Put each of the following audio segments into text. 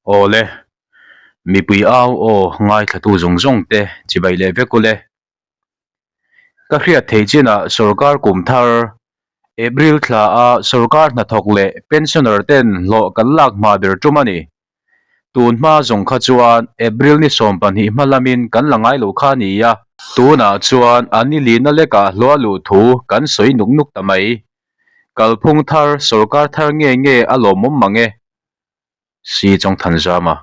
Aw le, mipui au aw ngaithlatu zawng zawng te chibai leh vek ule. Ka hriat theih chinah sorkar kum thar, April thla a sorkar hnathawk leh pensioner ten hlawh kan lak hma ber tum a ni. Tun hma zawng kha chuan April ni 12 hma lamin kan la ngai lo kha a ni a. Tunah chuan a ni lina lekah hlawh a luh thu kan sawi nuk nuk ta mai. Kalphung thar, sorkar thar nge nge a lawmawm mang e? Si Chawngthanzama.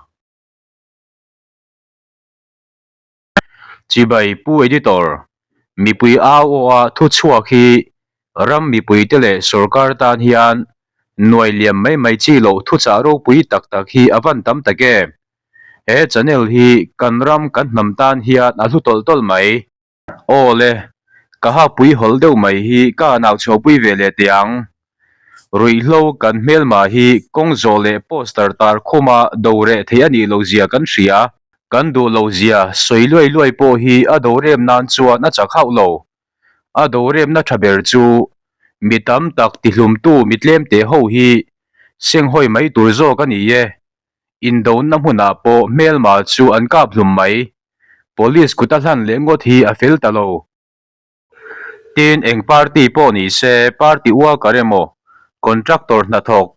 Chibai Pu Editor, mipui au aw a thu chhuak hi ram mipuite leh sorkar tan hian nuai liam mai mai chi loh thuchah ropui tak tak hi a van tam tak em? He channel hi kan ram kan hnam tan hian a hlu tawlh tawlh mai. Aw le, ka hapui hawlh deuh mai hi ka han au chhuahpui ve leh teh ang. Ruihhlo kan hmelma hi kawng zawh leh poster tar khuma do reh theih a nih loh zia kan hria. Kan duh loh zia sawi luai luai pawh hi a do rem nan chuan a chak hauh lo. A do remna tha ber chu mi tam tak tihlumtu mi tlemte ho hi senghawi mai tur zawk a ni e. Indona hmunah pawh hmelma chu an kap hlum mai. Police kut a hlan leh ngawt hi a fel ta lo. Tin, eng party pawh ni se, party worker emaw, contractor hnathawk,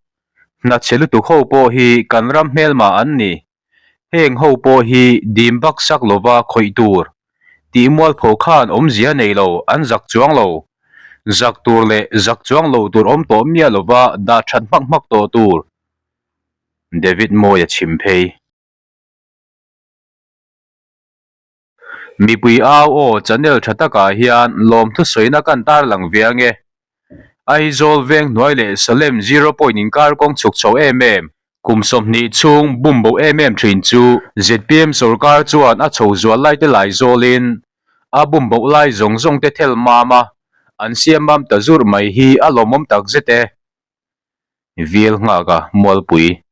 hna chhe lutuk ho pawh hi kan ram hmelma an ni. Heng ho pawh hi dim bak sak lova khawih tur. Tih mualpho khan awmzia nei lo, an zak chuang lo. Zak tur leh zak chuang lo tur awm tawh miah lova dah that hmak hmak tawh tur. David Mawia chhim phei. Mipui au aw channel tha takah hian lawmthu sawina kan tarlang ve ange. Aizawl veng hnuai leh Salem zero point inkar kawng chhuk chho em em, kum 20 chhung bum bo em em thin chu zpm sorkar chuan a chho zual lai te lai zawlin a bum bo lai zawng zawng te thel mam a, an siam mam ta zurh mai hi a lawmawm takzet e. Vil nghak a Mualpui.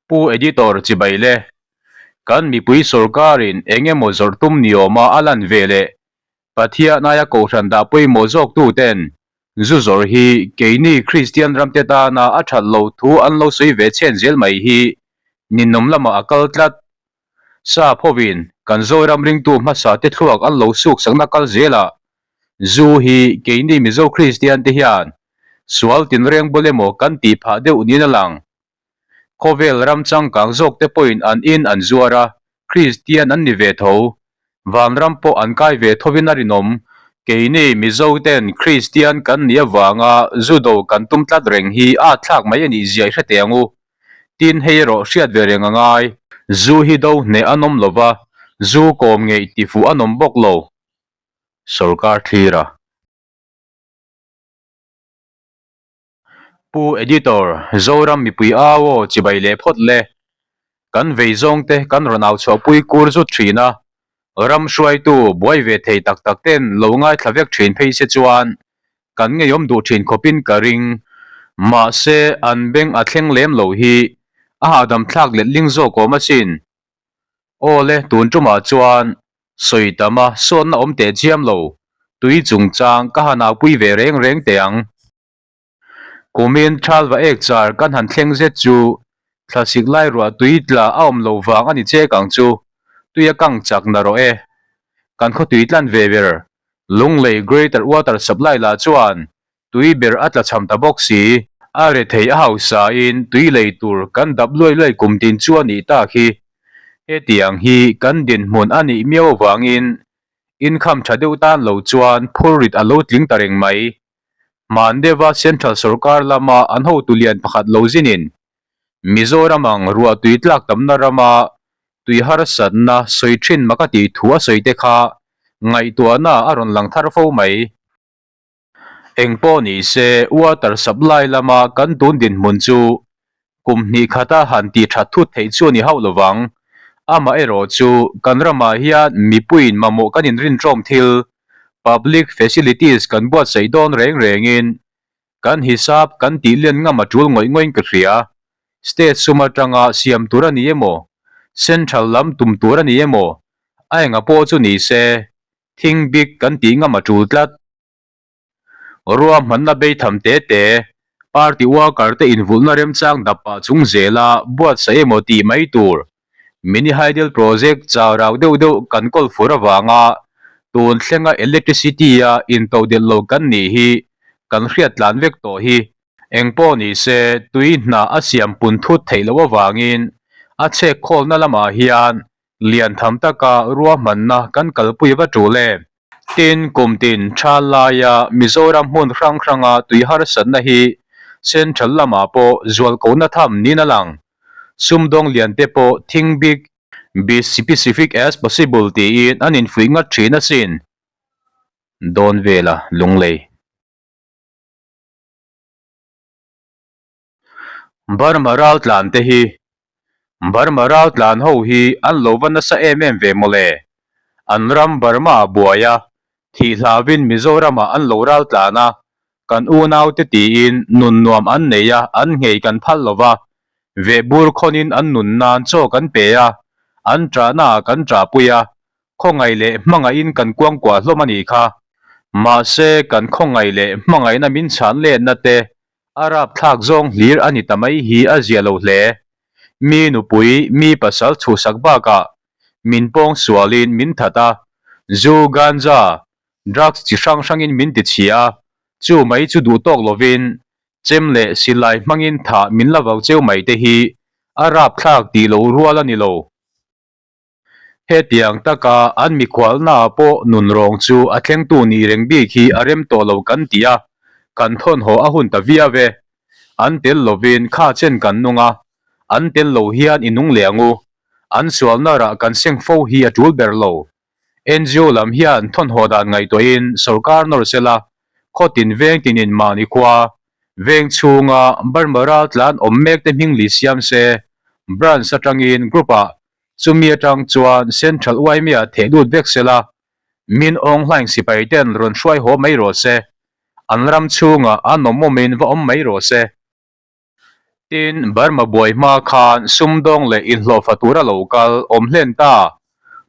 Pu Editor chibai le, kan mipui sorkarin eng emaw zawrh tum ni awma a lan ve leh Pathian aia kohhran dah pawimawh zawk tu ten zu zawrh hi keini Kristian ramte tana a that loh thu an lo sawi ve chhen zel mai hi ninawm lamah a kal tlat. Sap hovin kan Zoram ringtu hmasa te thluak an lo suk sakna kal zelah Zu hi keini Mizo Kristian te hian sual tinreng bul emaw kan tih phah deuh niin a lang. Khawvel ram changkang zawk te pawhin an in an zuar a, Kristian an ni ve tho. Vanram pawh an kai ve thovin a rinawm. Keini Mizo ten Kristian kan nih avanga zu do kan tum tlat reng hi a thlak mai a nih zia i hre teh ang u. Tin, hei erawh hriat ve reng a ngai. Zu hi do hneh an awm lova, zu kawm ngeih tifuh an awm bawk lo. Sorkar thlir a. Pu Editor, Zoram mipui au aw chibai leh phawt le. Kan vei zawng te kan rawn au chhuahpui kur zut thin a, ram hruaitu buai ve thei tak tak ten lo ngaithla vek thin phei se chuan kan ngeiawm duh thin khawpin ka ring. Mahse, an beng a thleng lem lo hi a hahdam thlak letling zawk awm asin. Aw le, tun tumah chuan Sawi tam a, sawnna awm teh chiam lo. Tui chungchang ka han aupui ve reng reng teh ang. Kumin Thalva ek char kan han thleng zet chu thlasik lai ruah tui tla a awm lo vang a ni chek ang chu. Tui a kang chak na rawh e. Kan khaw tui tlan ve ber Lunglei Greater Water Supply lah chuan Tui ber a tla chham ta bawk si. A rethei a hausa in tui lei tur kan dap luai luai kum tin chu a nih tak hi. Hetiang hi kan dinhmun a nih miau avangin income tha deuh tan lo chuan phurrit a lo tling ta reng mai. Hman deuha Central Sorkar lama an hotu lian pakhat lo zinin Mizoram ang ruah tui tlak tamna rama tui harsatna sawi thin mak a tih thu a sawi te kha ngaihtuahna a rawn lang thar fo mai. Eng pawh ni se, water supply lama kan tun dinhmun chu kum hnih khata han tih that thut theih chu a ni hauh lovang. Amaherawh chu kan ramah hian mipuiin mamawh kan inrinṭawm thil, public facilities, kan buatsaih dawn reng rengin kan hisap kan tih lian ngam a tul ngawih ngawih in ka hria. State sum atanga siam tur a ni emaw, central lam tum tur a ni emaw, a enga pawh chu ni se, Thing bik kan tih ngam a tul tlat. Ruahmanna beitham te te. Party worker te invulhna remchang dap pah chung zela buatsaih emaw tih mai tur. Mini Hydel Project chau rau deuh deuh kan kawl fur avanga tun thlenga electricity a intodelh lo kan nih hi kan hriat tlan vek tawh hi. Engpawh ni se tui hna a siam pun thut theih loh avangin a chhek khawlna lamah hian lian tham taka ruahmanna kan kalpui va tul em? Tin, kum tin tha laia Mizoram hmun hrang hranga tui harsatna hi Central lamah pawh zualkohna tham niin a lang. Sumdawng lian te pawh think big, be specific as possible tiin an infuih ngat thin asin. Dawn vela lunglei. Burma raltlan te hi Burma raltlan ho hi an lo va nasa em em ve mawle. An ram Burma ah buai a, thih hlauin Mizoram ah an lo raltlan a, kan unau te tiin nun nuam an nei a, an nghei kan phal lo va, vehbur khawnin an nun nan chaw kan pe a, an ṭahna ah kan ṭahpui a, khawngaih leh hmangaihin kan kuangkuah hlawm a nih kha. Mahse kan khawngaih leh hmangaihna min chhan letna te A rapthlak zawng hlir a ni ta mai hi a zia lo hle. Mi nupui, mi pasal chhuhsak bakah min pawng sualin min that a, zu, ganja, drugs chi hrang hrangin min ti chhia a, chu mai chu duh tawk lovin chem leh silai hmangin thah min la vau cheu mai te hi a rapthlak tih loh rual a ni lo. Hetiang taka an mikhualnaah pawh nun rawng chu a thlengtu nih reng bik hi a rem tawh lo kan ti a, kan thawnhaw a hun ta viau e. An tel lovin kha chen kan nung a, an tel lo hian i nung leh ang u. An sualna rah kan seng fo hi a tul ber lo. NGO lam hian thawnhaw dan ngaihtuahin sorkar nawr sela, khawtin veng tinin mahni khua, veng chhunga Burma raltlan awm mekte hming li siam se, branch atangin group-ah Chumi atang chuan Central Uaimia theh lut vek sela, Min Aung Hlaing sipai ten rawn hruai haw mai rawh se, an ram chhungah an awm awmin va awm mai rawh se. Tin, Burma buai hma khan sumdawng leh inhlawhfa tura lo kal awm hlen ta.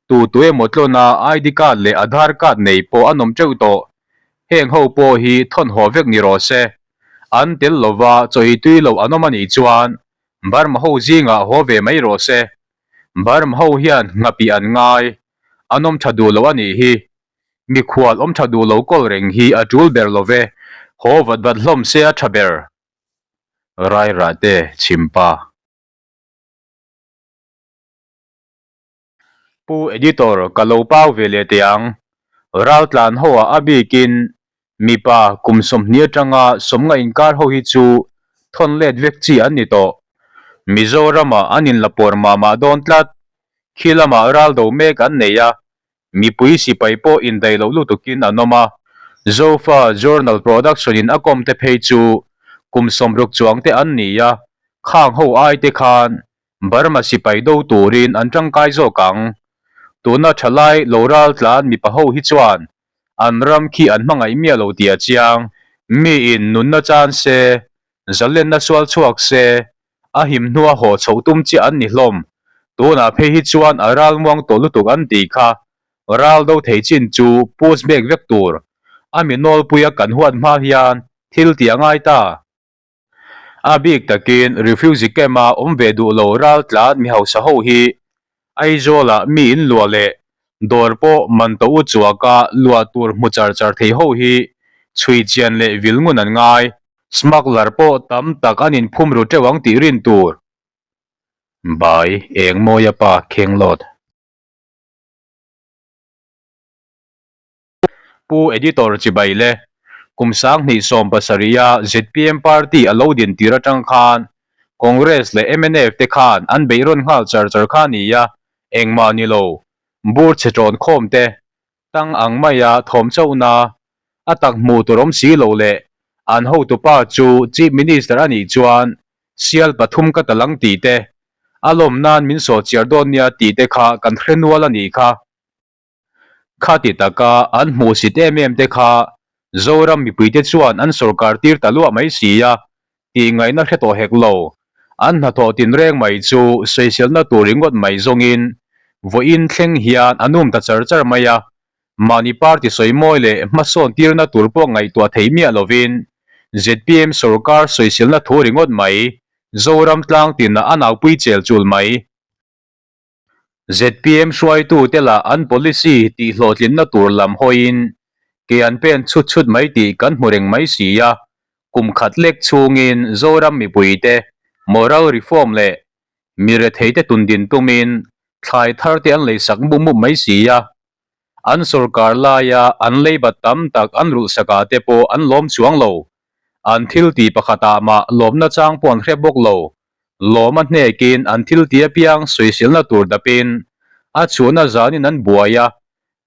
Tu tu emaw tlawna ID card leh Aadhaar card nei pawh an awm teuh tawh. Heng ho pawh hi thawn haw vek ni rawh se. An tel lova chaw ei tui lo an awm a nih chuan Burma ho zingah haw ve mai rawh se. Burma ho hian nghapih an ngai, an awm tha duh lo a nih hi. Mikhual awm tha duh lo kawl reng hi a tul ber lo ve. Haw vat vat hlawm se a tha ber. Rairah te chhimpa. Pu Editor ka lo pau ve leh teh ang. Raltlan ho ah a bikin Mipa kum 20 atanga 50 inkar ho hi chu thawn let vek chi an ni tawh. Mizoramah an inla pawr mah mah dawn tlat. Khi lamah ral do mek an nei a, mipui sipai pawh indaih loh lutukin an awm a. Zofa Journal Production in a kawm te phei chu kum 60 chuang te an ni a, khang ho ai te khan Burma sipai do turin an tangkai zawk ang. Tuna thalai lo ral tlan mipa ho hi chuan an ram khi an hmangaih miah lo tih a chiang. Miin nunna chan se, zalenna sual chhuak se, a him hnua haw chhoh tum chiah an ni hlawm. Tunah phei hi chuan a ral muang tawh lutuk an tih kha ral do thei chin chu push back vek tur. A mi nawlpuia kan huat hma hian thil tih a ngai ta. A bik takin refugee camp-a awm ve duh lo raltlan mi hausa ho hi Aizawl-ah mi in luah leh dawr pawh man to u chuaka luah tur hmu char char thei ho hi chhui chian leh vil ngun an ngai. Smuggler pawh tam tak an inphum ru teuh ang tih rin tur. Bai Engmawia pa Khenglawt. Pu Editor Chibai le kum 2017 a zpm party a lo din tir atang khan Congress leh mnf te khan an beih rawn nghal char char kha ni a, engmah ni lo, bur chhe tawn khawm te, tang ang maia thawm chauhna a tak hmuh tur awm si lo leh an hotupa chu Chief Minister a nih chuan sial pathum ka ta lang tih te, a lawm nan min sawh chiar dawn nia tih te kha kan hre nual a nih kha. Khati taka an hmuhsit em em te kha Zoram mipuite chuan an sorkar tir ta luah mai si a, tih ngaihna hre tawh hek lo. An hnathawh tinreng mai chu sawiselna tur ringawt mai zawngin vawiin thleng hian an um ta char char mai a, mahni party sawi mawi leh hmasawn tirna tur pawh ngaihtuah thei miah lovin. Zpm sorkar sawiselna thu ringawt mai, Zoram tlang tinah a naupui chel chul mai. Zpm hruaitute lah an policy tih hlawhtlinna tur lam hawiin ke an pen chhut chhut mai tih kan hmu reng mai si a, kum khat lek chhungin Zoram mipuite moral reform leh mi retheite tundin tumin thlai thar te an leisak mup mup mai si a, an sorkar laia an leiba tam tak an rulhsakah te pawh an lawm chuang lo, an thil tih pakhatah mah lawmna chang pawh an hre bawk lo. Lawm a hnekin an thil ti apiang sawisilna tur dapin a chhuahna zanin an buai a,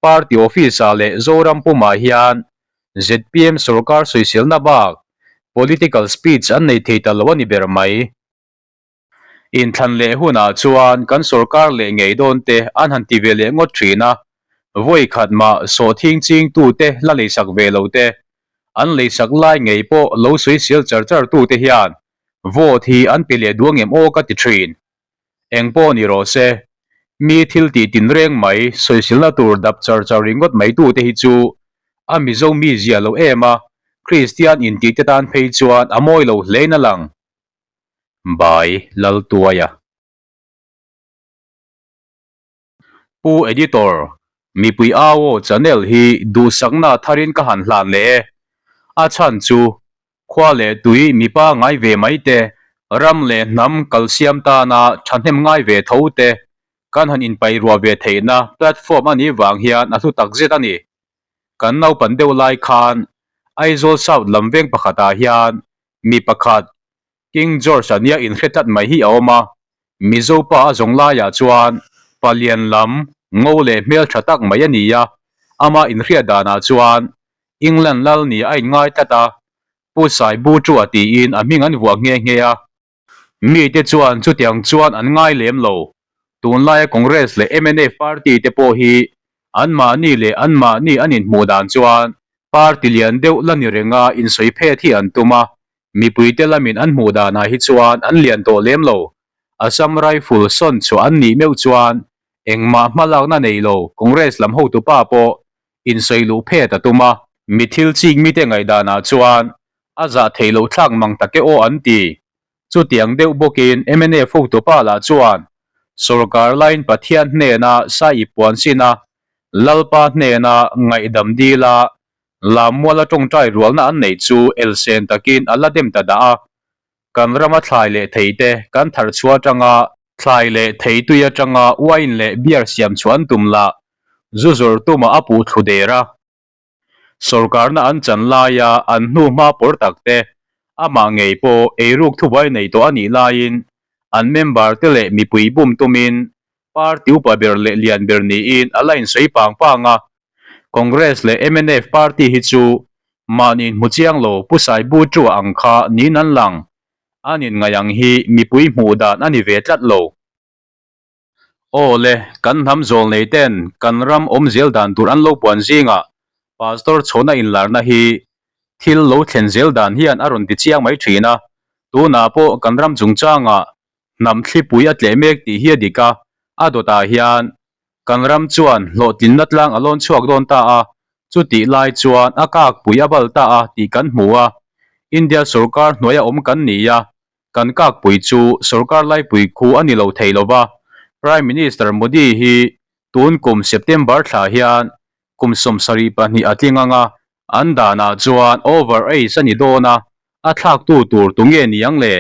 party office-ah leh Zoram pumah hian zpm sorkar sawisilna bak political speech an nei thei ta lo a ni ber mai. Inthlan leh hunah chuan kan sorkar leh ngei dawn te an han ti ve leh ngawt thin a, vawi khat mah sawhthing chingtute la leisak ve lo te, an leisak lai ngei pawh lo sawisil char char tute hian Vote hi an pe leh duh angem aw ka ti thin. Eng pawh ni rawh se, mi thil tih tinreng mai sawisilna tur dap char char ringawt mai tute hi chu a Mizo mi zia lo em a, Kristian intih te tan phei chuan a mawi lo hlein a lang. By Laltuaia. Pu Editor, mipui au aw channel hi duhsakna tharin ka han hlan leh e. A chhan chu, khua leh tui mipa ngai ve mai te, ram leh hnam kalsiam tana thahnem ngai ve tho te kan han inpaih ruah ve theihna platform a nih vang hian a hlu takzet a ni. Kan naupan deuh lai khan Aizawl South lam veng pakhatah hian mi pakhat King George a nia inhre tlat mai hi a awm a, Mizo pa a zawng laiah chuan palian lam ngo leh hmel tha tak mai a ni a, ama inhriat danah chuan England lal nia a inngai tlat a, Pu Saibuchua tiin a hming an vuah nghe nghe a. Mite chuan chutiang chuan an ngai lem lo. Tunlaia Congress leh mnf party te pawh hi anmahni leh anmahni an inhmuh dan chuan party lian deuh la ni renga insawi phet hi an tum a, Mipuite lamin an hmuh danah hi chuan an lian tawh lem lo. Assam Rifle sawn chhuah an nih meuh chuan engmah hmalakna nei lo Congress lam hotupa pawh insawi luh phet a tum a. Mi thil chik mite ngaihdanah chuan a zah theih loh thlak mang tak e aw an ti. Chutiang deuh bawkin mnf hotupa lah chuan sorkar laiin Pathian hnena sai i puan sin a, Lalpa hnena ngaihdam dil a, Lammuala tawngtai rualna an neih chu elsen takin a la dem ta dah a, kan rama thlai leh thei te kan thar chhuah atanga thlai leh thei tui atanga wine leh beer siam chhuah an tum lah zu zawr tumah a puh thlu der a. Sorkarna an chan laia an hnu hma pawr tak te amah ngei pawh eiruk thubuai nei tawh a nih laiin an member te leh mipui bum tumin party upa ber leh lian ber niin a la insawi pang pang a. Congress leh mnf party hi chu mahni inhmu chiang lo Pu Saibu Chua ang kha niin an lang. An inngaih ang hi mipui hmuh dan a ni ve tlat lo. Aw le, kan hnam zawl nei ten kan ram awm zel dan tur an lo puan zingah Pastor chhawna inlarna hi thil lo thlen zel dan hian a rawn ti chiang mai thin a. Tunah pawh kan ram chungchangah hnam thlipui a tleh mek tih hi a dik a, a dawtah hian Kan ram chuan hlawhtlinna tlang a lawn chhuak dawn ta a, chutih lai chuan a kakpui a bal ta a tih kan hmu a. India sorkar hnuaia awm kan ni a, kan kakpui chu sorkar laipui khu a ni lo thei lo va. Prime Minister Modi hi tun kum September thla hian kum 72 a tling ang a, an danah chuan over age a ni dawn a, a thlaktu tur tunge ni ang le?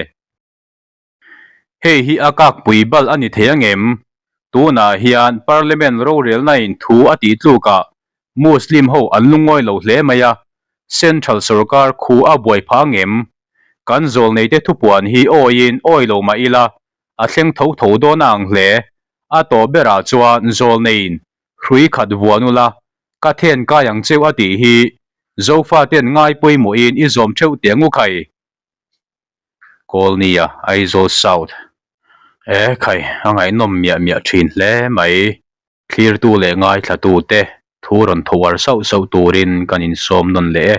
Hei hi a kakpui bal a ni thei angem? Tunah hian Parliament rorelnain thu a tih tlukah Muslim ho an lungawi lo hle mai a, Central sorkar khu a buai phah angem? Kan zawlneite thupuan hi awiin awi lo mah ila a thleng tho tho dawn a ang hle. A tawh berah chuan zawlneiin hrui khat vuan ula ka then kai ang cheu a tih hi Zofaten ngai pawimawhin i zawm theuh teh ang u khai. Kawlnia, Aizawl South. E khai, a ngaihnawm miah miah thin hle mai. Thlirtu leh ngaithlatute thu rawn tho uar sauh sauh turin kan insawm nawn leh e.